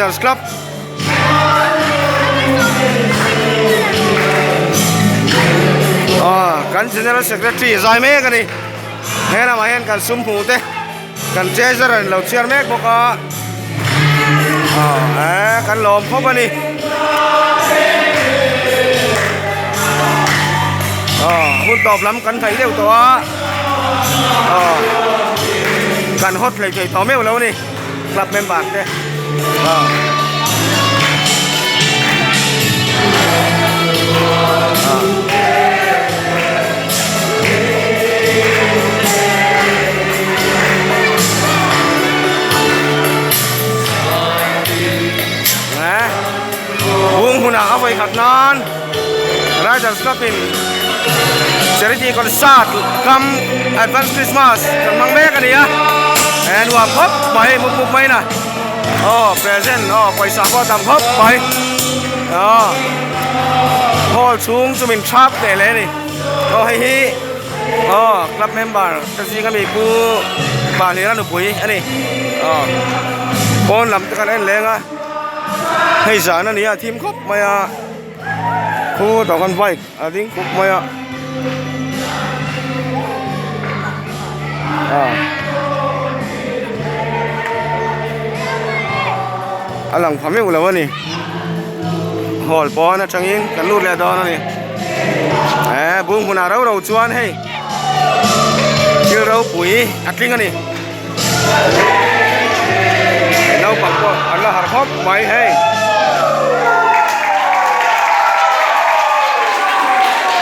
Riders Club. Ah, kan General Secretary zai mek a ni. He lamah hian kan sum hmu te kan treasurer in lo chhiar mek bawk a. Ah, eh, kan lawm khawp a ni. Ah, hun tawp lam kan hnaih deuh tawh a. Ah, kan hot hlei thei tawh meuh lo a ni. Club member te. Ah. Ah. Eh. Bung hmunah a vawi khat nan Riders Club in Charity Concert kam Advance Christmas kan hmang mek a ni a eh nuam khawp mai mup mup mai na aw present aw pawisa pawh a tam khawp mai aw hall chhung chu min thap teh hle a ni aw hei hi aw club member te zinga mi pu Pahlira nupui a ni aw pawn lam te kan en leng a hei zan a ni a thim khawp mai a. Khu tah khan bike a ding khup mai a ah a lang pha meuh lo a ni hall pawn atangin kan lut leh dawn a ni eh bung hmunah rau rau chuan hei thil ropui a tling a ni naupang pawh an la harh khawp mai hei.